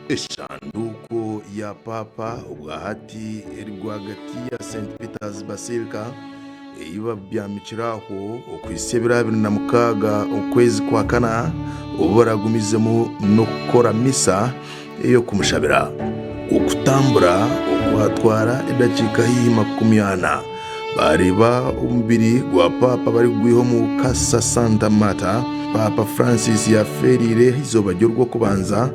Eshanduuko ya Paapa obwahati eri rwagati ya St Peter's Basilica ei babyamikire aho okuhitsya ebiro 26 okwezi kwa kana obu baragumizemu n'okukora misa ey'okumushabira. Okutambura okwatwara edakiika haihi 40, baareeba omubiri gwa Paapa barikugwiha omu Casa Santa Marta, Paapa Francis yaafeereire aha izooba ry'Orwokubanza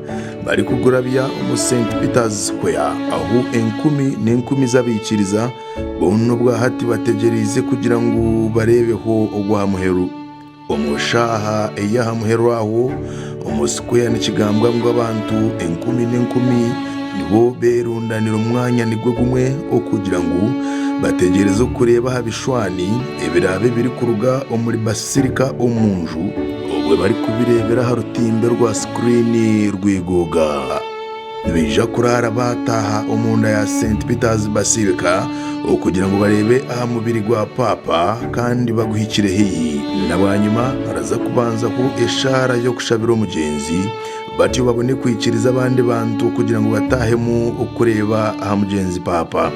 barikugurabya omu St Peter's Square ahu enkumi n'enkumi z'abaikiriza boona obwahati bategyereize kugira ngu bareebeho ogw'aha muheru. Omu shaaha ey'aha muheru aho omu square nikigambwa ngu abantu enkumi n'enkumi nibo beerundanira omwanya nigwo gumwe okugira ngu bategyereze okureeba aha bishwani ebiraabe birikuruga omuri basilica omu nju obwe barikubireebera aha rutimbe rwa sikuriini rw'eiguuga. Nibaija kuraara baataaha omunda ya St Peter's Basilica okugira ngu bareebe aha mubiri gwa Paapa kandi baguhikire haihi. Na bwanyima haraza kubanzaho eshaara y'okushabira omugyenzi batyo babone kwikiriza abandi bantu okugira ngu bataahemu okureeba aha mugyenzi Paapa.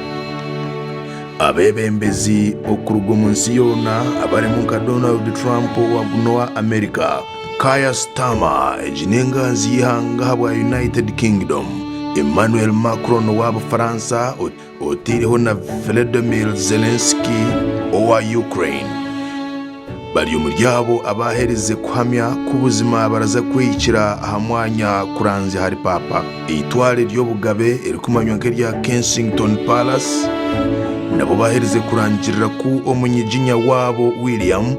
Abeebembezi okuruga omu nsi yoona abarimu nka Donald Trump owa Gunoa Amerika, Keir Starmer, egi n'enganzi y'eihanga ahabwa United Kingdom, Emmanuel Macron owa Bufaransa oteireho na Volodymyr Zelensky owa Ukraine bari omuri abo abaaherize kuhamya ku buzima baraza kwehikira aha mwanya kuranzya ahari Paapa. Eitware ry'obugabe erikumanywa nk'erya Kensington Palace nabo baaherize kurangirira ku omunyiginya waabo William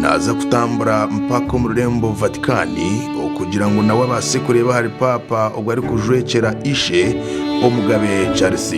Naaza kutambura mpaka omu rurembo Vatikani okugira ngu nawe abaase kureeba ahari Paapa obwo arikujwekyera ishe, Omugabe Charles.